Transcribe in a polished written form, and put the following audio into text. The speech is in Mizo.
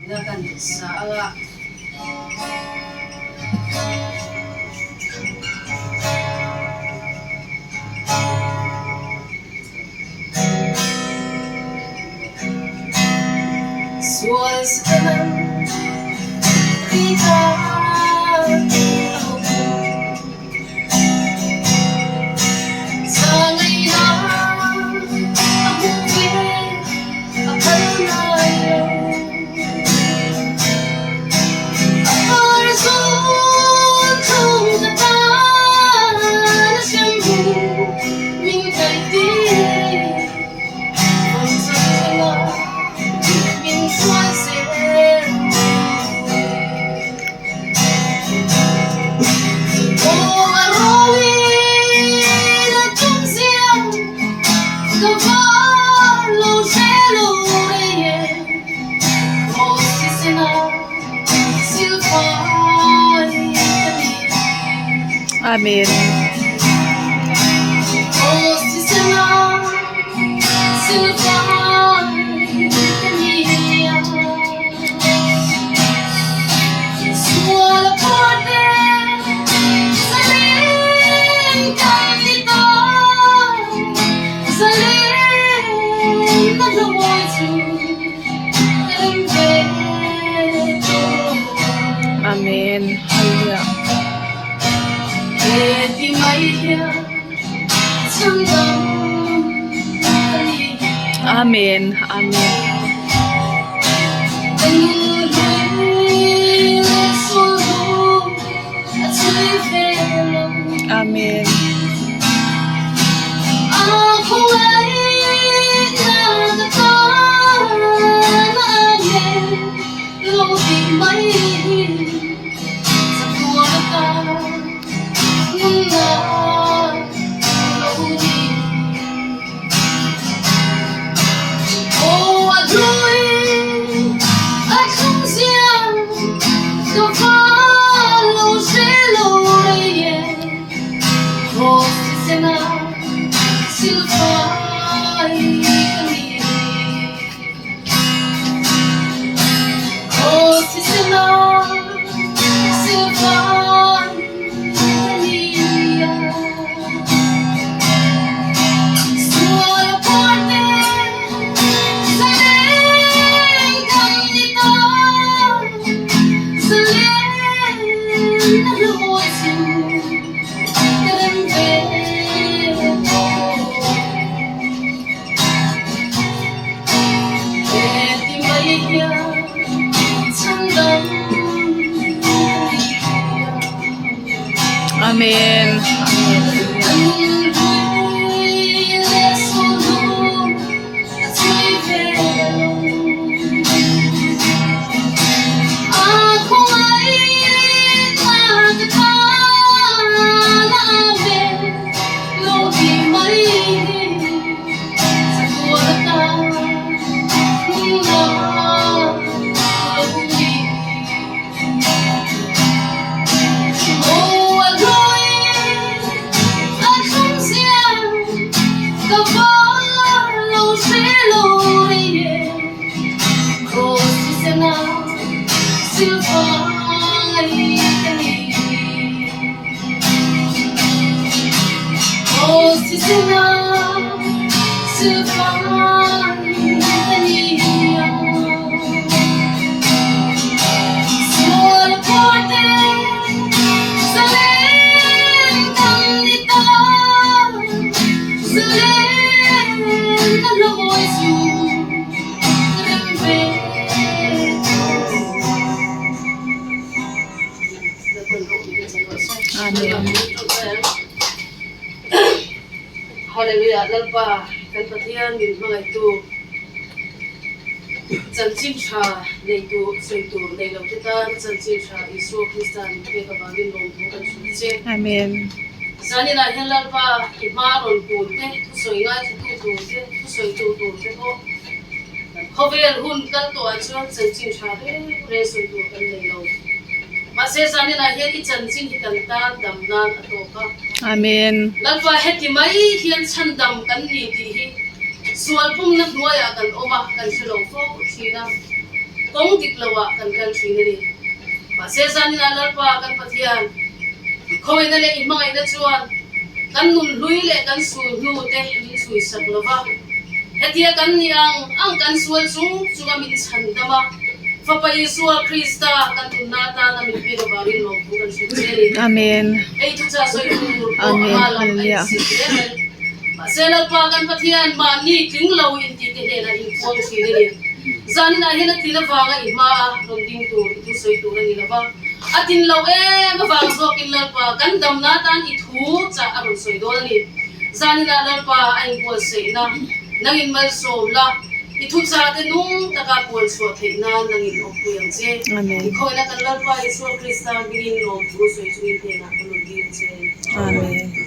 Na kan sa anga. Sual setanan ti ta Amen. Amen. Hallelujah. Amen. Amen. Amen. Amen. Amen. Hallelujah Lalpa kan Pathian min hmangaihtu chanchin tha neitu sawi tur nei lo te tan chanchin tha Isua Krista min pek avangin lawmthu kan hrilh che. Amen. Zaninah hian Lalpa i hma rawn kun te, thusawi ngaithlatu tur te, thusawitu tur te pawh khawvel hun kal tawhah chuan chanchin tha reng reng sawi tur kan nei lo. Mahse zaninah hian i chanchin hi kan tan dam nan a tawk a. Amen. Lalpa heti mai hian chhandam kan ni tih hi sual pumna hnuaiah kan awm a, kan hre lo fo thin a. kawng dik loah kan kal thin a ni. Mahse zaninah Lalpa kan Pathian i khawihna leh i hmangaihna chuan kan nun hlui leh kan sul hnu te min chhui sak lo va. Hetia kan nih ang ang kan sual chung chunga min chhan dam a, Fapa Isua Krista kan nunna atana min pek avangin lawmthu kan hrilh che a ni. Amen. Hei thuchah sawi tur pawh a Amen. hma lam a Hallelujah. insit hle mai. Mahse Lalpa kan Pathian mahni tling lo inti te hnenah inpuang thin a ni. Zaninah hian a tin avanga i hmaa rawn ding tur i thusawi tur a ni lo va, a tin lo em avang zawkin Lalpa kan damna atan i thu chah a rawn sawi dawn a ni. Zaninah Lalpa a inbuatsaihna nangin malsawm la, i thuchah te nung taka puan chhuah theih nan nangin awmpui ang che. Amen. I khawihna kan Lalpa Isua Krista hmingin lawmthu sawi chungin hnenah ka rawn dil che. Amen.